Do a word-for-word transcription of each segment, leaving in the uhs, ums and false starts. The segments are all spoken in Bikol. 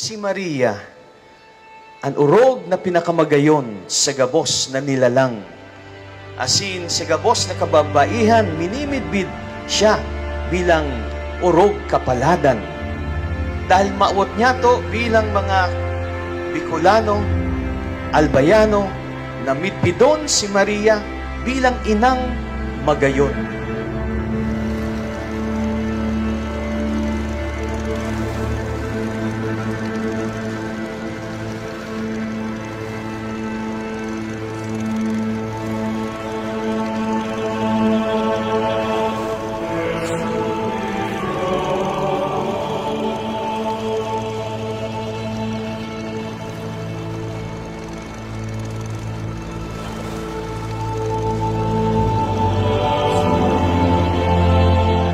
Si Maria, an orog na pinakamagayon sa gabos na nilalang, asin sa gabos na kababaihan, minimidbid siya bilang orog kapaladan. Dahil mawot niyato bilang mga Bicolano, Albayano, na midbidon si Maria bilang inang magayon.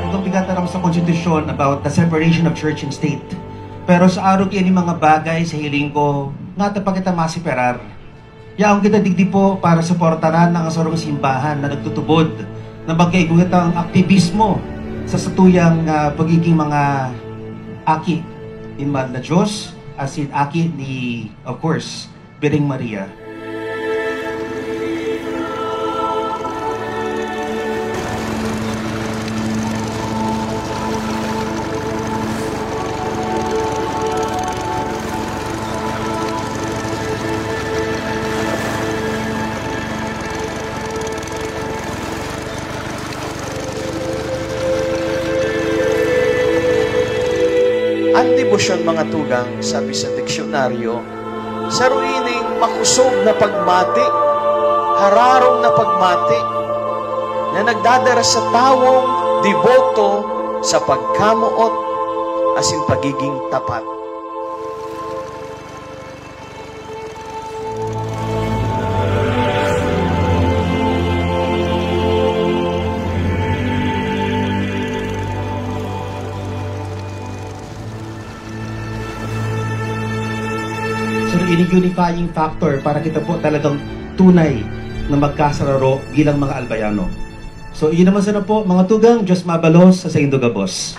Itong pigataram sa konstitusyon about the separation of church and state. Pero sa arog ini mga bagay, sa hiling ko, ngata pa kita maseparar. Yaon kita digdi po para suportaran ang sarong simbahan na nagtutubod na magkaigo kitang aktibismo sa satuyang, ah, pagiging mga aki ni Mahal na Diyos, asin aki ni, of course, Birheng Maria. An debosyon, mga tugang, sabi sa diksyonaryo, saro ining makosog na pagmati, hararong na pagmati, na nagdadara sa tawong deboto sa pagkamoot asin pagiging tapat. So, ini unifying factor para kita po talagang tunay na magkasararo bilang mga Albayano. So, iyon naman sana po, mga tugang, Diyos mabalos sa saindo gabos.